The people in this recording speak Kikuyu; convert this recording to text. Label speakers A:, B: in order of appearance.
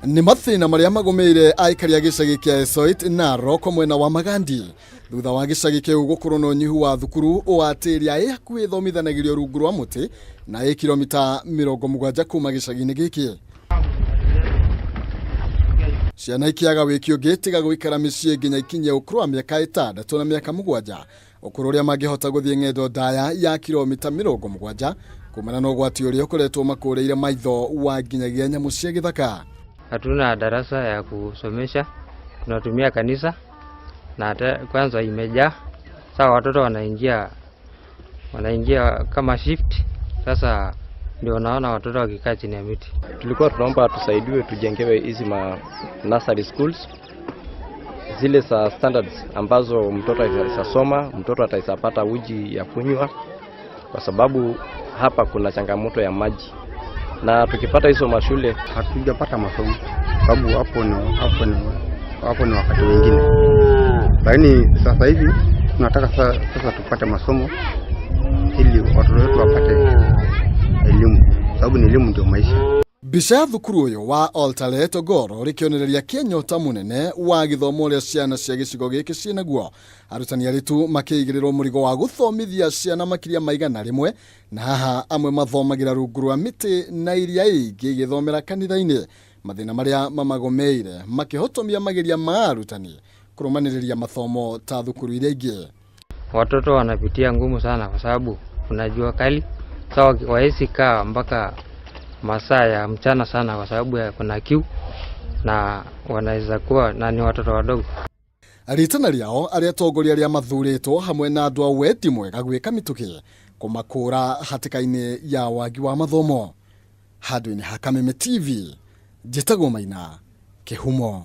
A: Nĩ mathĩna marĩa magũmĩire aikari a gĩcagi kĩa Esoit Narok mwena wa Magandi thutha wa gĩcagi kĩu gũkorwo na ũnyihu wa thukuru ũũ atĩ ĩrĩa ĩ hakuhĩ ĩthomithanagĩrio rungu rwa mũtĩ na ĩ kilomita 70 kuma gĩcagi-inĩ gĩkĩ. Ciana ikĩaga wĩki ũngĩ tiga gũikara mĩciĩ nginya ikinyie ũkũrũ wa mĩaka 6 na mĩaka 7, ũkũrũ ũrĩa mangĩhota gũthiĩ ng'endo ndaya ya kilomita 70 kumana na ũgwati ũrĩa ũkoretwo makũrĩire maitho wa nginyagia nyamũ cia gĩthaka.
B: Hatuna darasa ya kusomesha, tunatumia kanisa na kwanza imejaa. Sasa watoto wanaingia kama shift. Sasa ndio naona watoto wakikaa chini ya miti.
C: Tulikuwa tunaomba tusaidiwe tujengewe hizi ma nursery schools zile za standards ambazo mtoto atasoma, mtoto ataisapata uji ya kunywa, kwa sababu hapa kuna changamoto ya maji, na tukipata hizo mashule
D: hatujapata masomo sababu hapo ni wakati mwingine, lakini sasa hivi tunataka sasa tupate masomo ili watoto wetu wapate elimu, sababu ni elimu ndio maisha.
A: Mbica ya thukuru ũyũ wa Oltalet Ogoro rĩkĩonereria kĩanyota mũnene wa gĩthomo ũrĩa ciana cia gĩcigo gĩkĩ ciĩnaguo. Arutani arĩtu makĩigĩrĩrwo mũrigo wa gũthomithia ciana makĩria ma 100, na haha amwe mathomagĩra rungu rwa mĩtĩ na iria ingĩ igĩthomera kanitha-inĩ. Mathĩna marĩa mamagomeire makĩhotomia mageria ma arutani kũrũmanĩrĩria mathomo ta thukuru iria ingĩ.
B: Watoto wanapitia ngumu sana kwa sababu kuna jua kali. Sasa waezi kaa mpaka masaa ya mchana sana kwa sababu ya kuna kiu na wanaweza kuwa na ni watoto wadogo.
A: Ritana rĩao arĩa atongoria arĩa mathurĩtwo hamwe na andũ a wendi mwega gwĩka mĩtũkĩ kũmakũra hatĩka-inĩ ya wagi wa mathomo. Handũ-inĩ ha Kameme TV, njĩtagwo Maina Kĩhumo.